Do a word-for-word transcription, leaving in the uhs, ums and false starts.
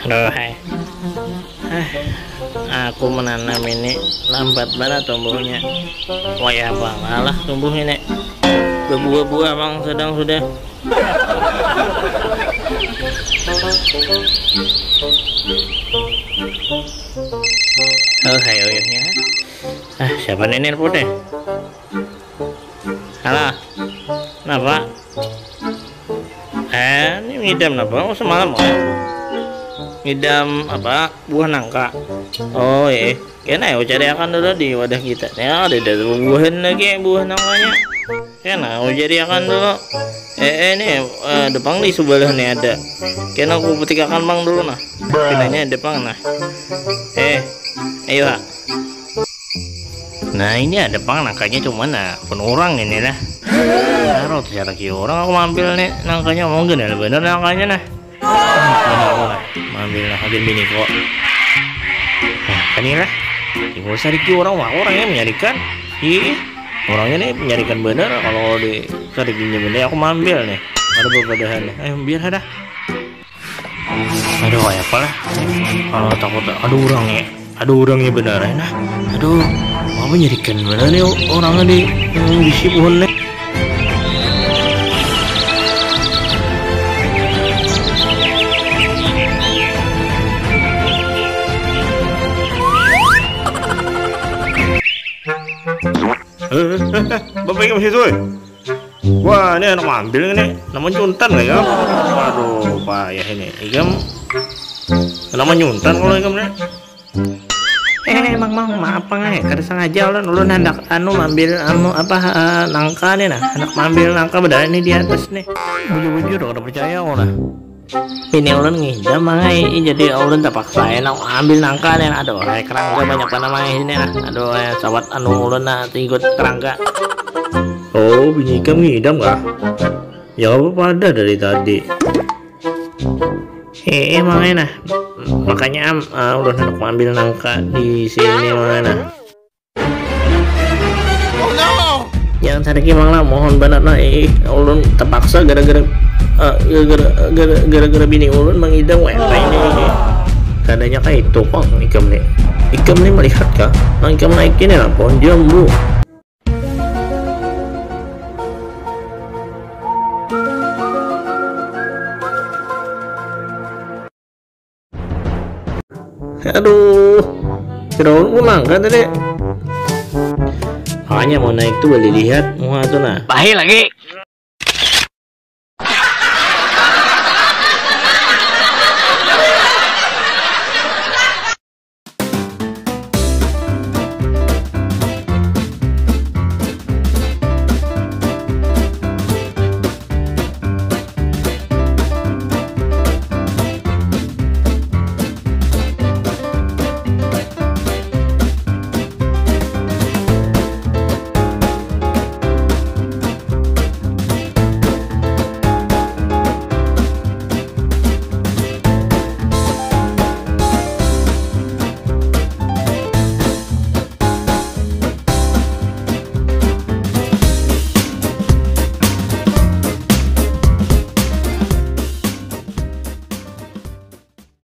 Aduh, hai. Hah, aku menanam ini lambat banget tumbuhnya. Wayah banget lah tumbuh ini. Berbuah-buah mang sedang sudah. Oh, hai uyuhnya. Ah, siapa nih nelpon deh? Halo. Kenapa? Eh, ini ngidam apa? Oh, semalam, oh. Ngidam apa? Buah nangka. Oh, iya. Kena ya, cari akan dulu di wadah kita. Ya, ada, ada buahan lagi, buah nangkanya. Kena, aku cari akan dulu. Eh, eh, ini, eh, depan di sebelah nih ada. Kena aku petik akan bang dulu nah. Kenanya depan nah. Eh, ayo ha. Nah, ini ada pang nangkanya, cuman nah pun orang ini lah. Taruh tuh cara kira orang aku mampil nih nangkanya, mungkin ya bener nangkanya nah. Nah, aku nah, mampil nah hadir bini kok. Nah, kan ini lah. Timbul sariki orang wah orang yang menyarikan. Ih, orangnya nih menyarikan bener kalau di sarikinya bener aku mampil nih. Ada berbadahan nih. Eh, biar ada. Aduh, kayak apa lah? Kalau takut ada orang ya. Ada orang ya benar ya nah. Aduh, apa nyerikan benar nih orangnya di yang bisi pohon nih. Eh, eh, eh, eh, bapak ibu situ, eh. Wah, ini anak mampil ini. Nama nyuntan gak ya? Waduh, payah ini. Ikam nama nyuntan kalau ikam nih. Eh, emang mang, maaf mang, eh, kada sengaja ulun, ulun hendak anu mampil anu apa, eh, nangka nih nah, hendak mampil nangka bedal ini di atas nih. Bujur-bujur kada percaya aku nah. Ini ulun ngidam mang ai, jadi ulun terpaksa enak ambil nangka nih. Aduh, eh, kerangga banyak banget mang sini nah. Aduh, eh, sawat anu ulun nah tinggut kerangga. Oh, bini ikam ngidam kah? Ya apa pada dari tadi. Eh, eh, mang ai nah. Makanya am, ah, ulun hendak ambil nangka di sini mang ai nah. Jangan sadiki mang lah, mohon banar lah. Ih, ulun terpaksa gara-gara, eh, gara-gara gara-gara bini ulun mangidam weh apa ini. Kadanya kayak itu kok ikam nih. Ikam nih melihat kah? Nang ikam naikin ya pohon jambu. Aduh, kira ulun pulang kan tadi. Makanya mau naik tuh boleh lihat muha tuh nah. Bahil lagi.